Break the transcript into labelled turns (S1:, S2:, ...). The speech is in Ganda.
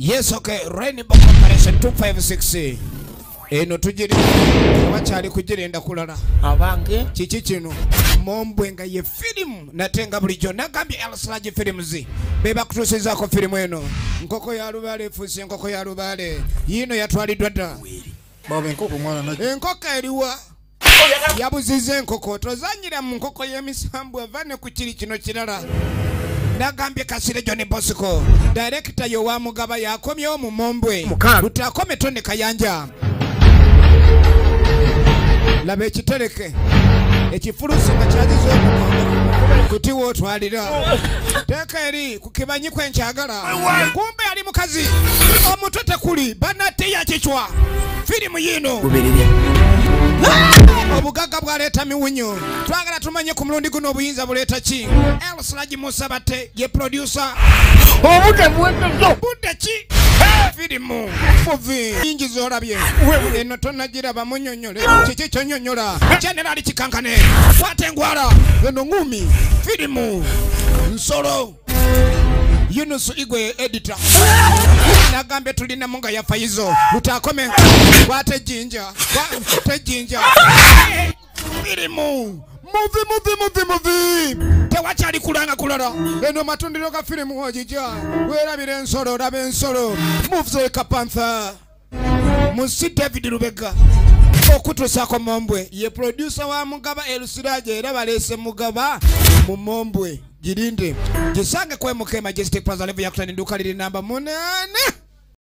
S1: Yes, okay. Rainbow Corporation 256. Eno tujiri wakyali kugirinda kulala.
S2: Abange
S1: kiki kino Mombwe nga ye filimu natenga bulijjo nagambye El-Siraji Films be bakutuusizaako filimu eno. Nkoko ya lubaale efuuse enkoko ya lubaale. Yiino yatwaliddwa dda.
S3: Baba enkoko mwana na
S1: enkoko eriwa yabuziza enkoko tozanyira mu nkoko y'emisambwa va ne ku kiri kino kirala. Nagambye Kasire John Bosco director yo wa Mugaba yakomyewo mu Mombwe lutakome Tone Kayanja. Laba ekitereke ekifulusi nga kyagize omugongo kutiwa otwalira teeka eri ku kibanyi kwe nkyagala. Kumbe ali mukazi omutwe tekuli banateya kicwa firimu yino obugagga bwaleeta miwunyo. Twagala tumanye ku mulundi guno obuyinza buleeta ki. El-Siraji Musa Batte ye producer.
S2: Obudde buwedde
S1: budde ki firimu muvi nyingi z'olabye eno tonagiraba munnyonnyole kiki kyonnyonnyola General Kikankane kwata engwala eno ngumi firimu nsolo. Yunus Igwe editor nagambye tulina munga ya Faizo lutakome kwata ejjinja kwata ejjinja firimu muvi muvi muvi muvi tewakyali kulanga kulala eno matundiro ga firimu ojija werabira ensolo olaba ensolo Muvi Kapantha Musi David Lubega okutuusaako Mombwe ye producer wa Mugaba El-Siraji era baleese Mugaba mu Mombwe girinde gisange kwe Mukema Majestic Plaza level ya kutani duka liri namba 8.